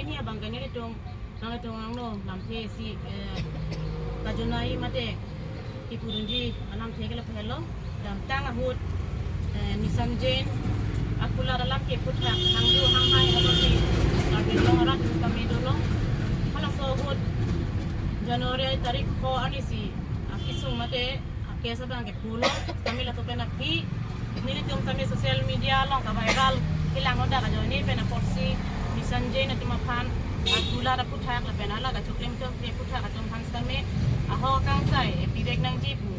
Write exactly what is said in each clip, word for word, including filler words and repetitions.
Ni abang ke nelitum, nangtum angno lamthe isi, eh, kajunai mate kipudunji alamthe ke lapu helo. Damtang ahut, eh, Nissan Jain akulat alam keputhak hangju hanghai alosi Karbi Anglong arat kami dolo. Halaso ahut January tarik ko anisi akisung mate akes abang ke pulo, kami laso pen aphi nelitum kami social media along ka-viral kelang odak ajoine pen apotsi Nissan Jain atum aphan akulat aputhak lapen hala kachoklem chokche aputhak atum aphan kami ahok kangsai, eh, pivek nangji pu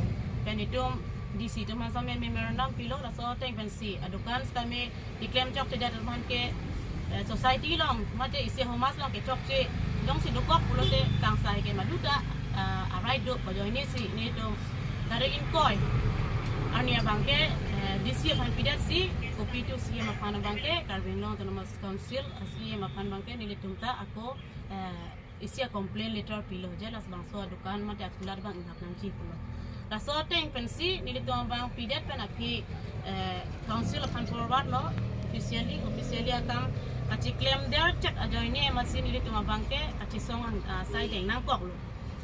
pen itum D C atum aphan kami memorandum pilo. Laso ateng pensi adukan kami keklem chokchedet atum aphan ke, eh, society along mate isi ahormu along kechokche jongsi dokok pulote kangsai ke maduta, ah, a-right do ko ajoinesi nelitum tarik ingkoi arni abang ke, eh, D C aphan pidetsi kopi tu C M aphan abang ke, Karbi Anglong Autonomous Council, ah, C M aphan abang ke nelitum ta ako, eh, isi a-complaint letter pilo, je labangso adukan mate akulat abang inghap nangji pulo. Laso ateng pensi nelitum abang pidet pen aphi, eh, council aphan forward lo officially, officially akam kacheklem der chek ajoine amatsi nelitum abang ke kachesong ang, ah, sai deng nangkoklo.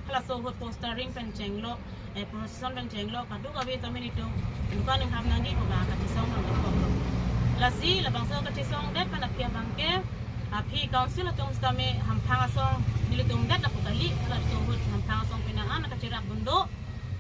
Halaso ahut postering pen chenglo, eh, procession pen chenglo, kadokave tame nelitum dukan inghap nangji pu abang kachesong nangkoklo. Lasi labangso kachesongdet pen aphi abang ke aphi council atum kami hamphang asong nelitum det lapu kali, halaso ahut hamphang asong pina an kacherap bundo.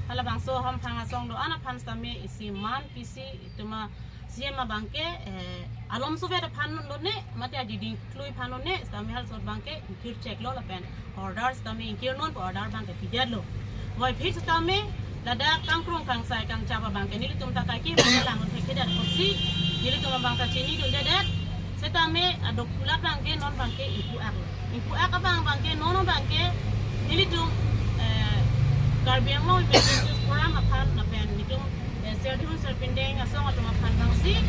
Halabangso hamphang asong do-an aphan kami isi man pisi itum a-C M abang ke, eh, alom suvet aphan lone mate ajiding klui aphan lone kami halaso abang ke ingkir cheklo lapen order kami ingkir non pu order abang ke pidetlo. Voiphit kami ladak kangkrung kangsai kangchap abang ke nelitum ta kaike abang lang thekthedet apotsi nelitum abang ta chinidundedet. Setame adok kulat abang ke non abang ke ingpu-ak. Ingpu-ak abang abang ke non abang ke nelitum, eh, Karbi Anglong Women Justice Forum aphan lapen nelitum, eh, Serdihun Serpindeng asong atum aphan abangsi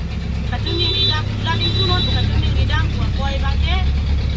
kachiningri dam, kulat ingpu non kachiningri dam pu apot abang ke,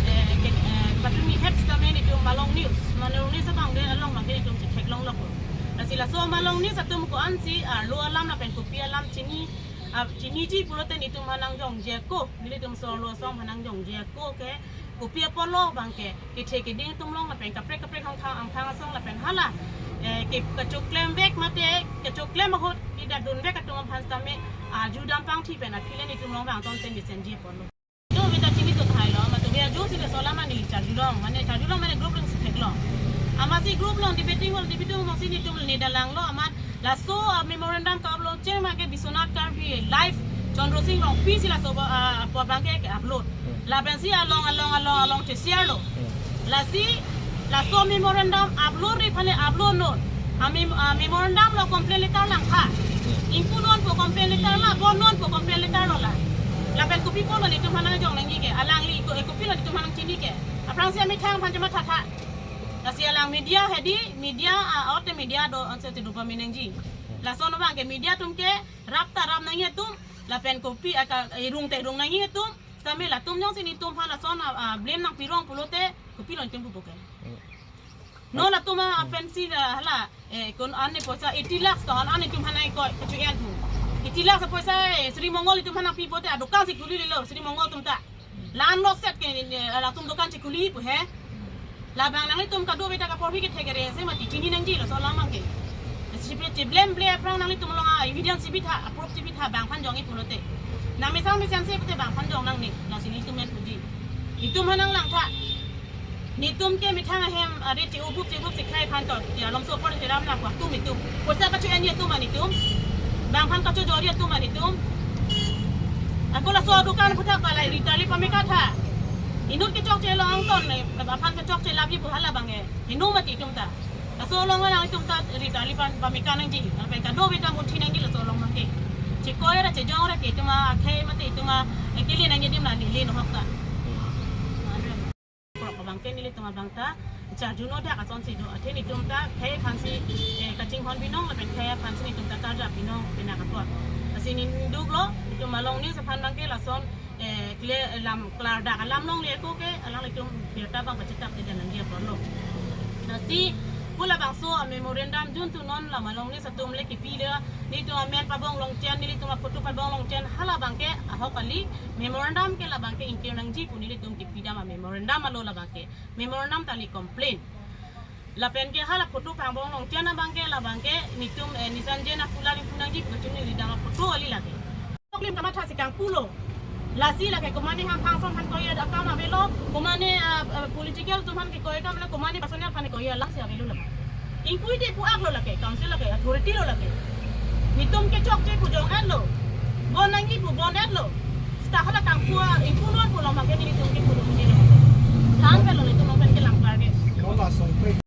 eh, ke, eh, kachiningri het kami nelitum Malong News, Malong News abang ke along abang ke nelitum chetheklong loklo. Lasi laso Malong News atum ko-ansi arlo alam lapen kopi alam chini, ah, chiniji pulote nelitum aphan nangjongje ako, nelitum so arlo asong aphan nangjongje ako ke kopi apotlo abang ke kethe keding atum along lapen kaprek kaprek hangkang hamphang asong lapen hala, eh, ke kachoklemvek mate kachoklem ahut kedadunvek atum aphan kami arju dam pangthi pen aphi le nelitum along abang ton ten disen ji apotlo. Doveta chini to thailo, mate ve ajo si laso alam ani charjulong, mane charjulong mane group alongsi theklong. Amatsi group along debating along debating alongsi nelitum ne dalanglo amat laso a-memorandum ka-upload cheng abang ke Biswanath Karbi Live Chandra Sing Rongpi si laso, ah, apor abang ke upload. Hmm. Lapensi along along along along che-share lo. Hmm. Lasi laso memorandum upload ri phane upload non. A mem-, a memorandum lo complaint letter langtha. Hmm. Ingpu non pu complaint letter la, bon non pu complaint letter lo la. Lapen kopi apotlo nelitum aphan nangjong nangji ke, alangli ko, eh, kopilo nelitum aphan nangchini ke. Aphrangsi amethang aphan chemathatha. Lasi alang media hedi, media, ah, ote media do anse te dupa minengji. Lason abang ke media atum ke rap ta rap nangji atum, lapen kopi aka irung te irung nangji atum, kami latum jongsi nelitum aphan lason, ah, ah, blame nangpirong pulote, kopilo nelitum pupo ke. Hmm. Non latum, ah, pensi, ah, hala, eh, kon ane poisa eighty lakhs to, ane itum aphan nangkoi, kachu-en pu. Eighty lakhs poisa, eh, Sri Mongol itum aphan nangpi pote, adukan si khuli lelo, Sri Mongol atum ta. La-an lo set ke, eh, latum dukan chekhuli pu he. Labang nanglitum kadokave ta kaporhi kethe kere se mati chini nangji laso alam abang ke. Sipre che blame ble aphrang nanglitum along a-evidence si bitha, a-proof si bitha bang aphan jongji pulote. Nang mesang mesen se pute bang aphan jong nangne, lasi nelitum men puji. Nelitum aphan nanglangtha. Nelitum ke methang ahem, are che-o bup che bup si khei aphan to, ya alomso apor cheram nang ko atum nelitum. Poisa kachu-enji atum nelitum. Bang aphan kachojorji atum nelitum. Ako laso dukan aputhak palai ri tali pameka tha. Inut kechokche along ton ne, aphan kechokche labi pu hala abang e. Hinu mati itum ta. Laso along nangtum ta ri tali pan pameka nangji. Lapen kadokave ta muthi nangji laso along abang ke. Chekoi ra chejong ra ke itum akhei mate itum a, eh, kili nangji adim la neli nohok ta. Prok abang ke nelitum abang ta charjuno dak asonsi do. Athe nelitum ta khei aphansi, eh, kachinghon binong lapen khei aphansi nelitum ta karja binong pina katua. Lasi neli duklo, nelitum Malong News aphan abang ke lason, eh, kle-, lam klardak alam longle ako ke, alanglitum birta abang pachethak te dan nangji aporlo. Lasi pu labangso a-memorandum juntu non la Malong News atum le kipi le, nelitum amen pabong longchen, nelitum aphoto pabong longchen, hala abang ke, a, Ahok kali, memorandum ke labang ke ingkir nangji pu nelitum kepidam a-memorandum alo labang ke. Memorandum ta neli complain. Lapen ke hala photo pangbong longtian abang ke labang ke nelitum, eh, Nisanjen Akular ingpu nangji pu kachiningri dam a-photo kali lake. Klim kamatha si kangpulo. Lasi lake komane ham phangsong han koya da kam avelo, komane, ah, ah, political atum aphan ke koya kam avelo, komane personal aphan koya lasi avelo lake. Ingpuite pu-ak lo lake, council lake, authority lo lake. Nelitum ke chokche pu jong-etlo. Bon nangji pu bon-etlo. Seta hala kangpu a ingpu non pu lo make nelitum ke pu lo mene lo. Than avelo nelitum pen ke langpar ke. Bola songpe.